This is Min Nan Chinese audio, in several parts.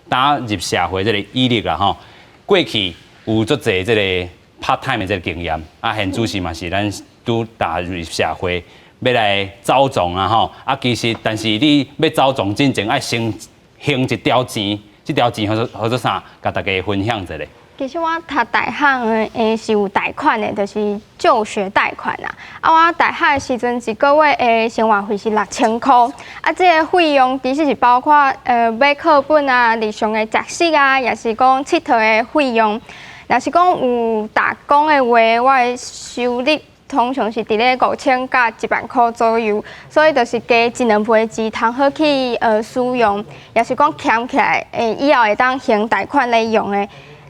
打入社會這个履歷啦吼，過去有足濟這个 part time 的這个經驗，啊，現主時嘛是咱拄踏入社會欲來走創啊吼，啊，其實但是你欲走創進前愛先還一條錢，這條錢號做啥？共大家分享一下。其實我讀大學的是有貸款的，就是就學貸款啊。啊，我大學的時陣一個月的生活費是6000箍。啊，這个費用其實是包括買課本啊、日常的食食啊，抑是講𨑨迌的費用。若是講有打工的話，我的收入通常是佇咧5000到1萬箍左右，所以就是加一兩倍的錢通好去使用，抑是講儉起來，以後會當還貸款來用的。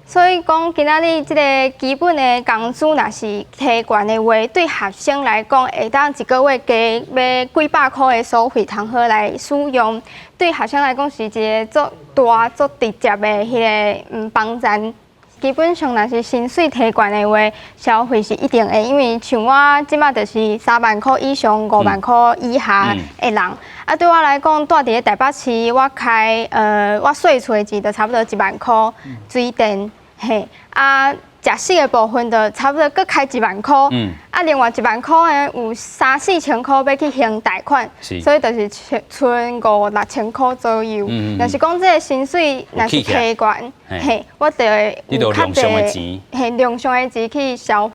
所以講，今仔日這个基本的工資若是提懸的話，對學生來講，會當一個月加欲幾百箍的所費通好來使用，對學生來講是一个足大、足直接的彼个幫助。基本上，若是薪水提懸的話，消費是一定會，因為像我這馬就是3萬箍以上、5萬箍以下的人，啊，對我來講，住佇咧台北市，我稅出的錢就差不多1萬箍，水電。嘿，啊，食食的部分就差不多閣開一萬箍，啊，另外1萬箍呢，有三四千箍欲去還貸款，所以就是賰五六千箍左右。若是講這个薪水若是提懸，嘿，我就會有較濟，嘿，量上的錢去消費。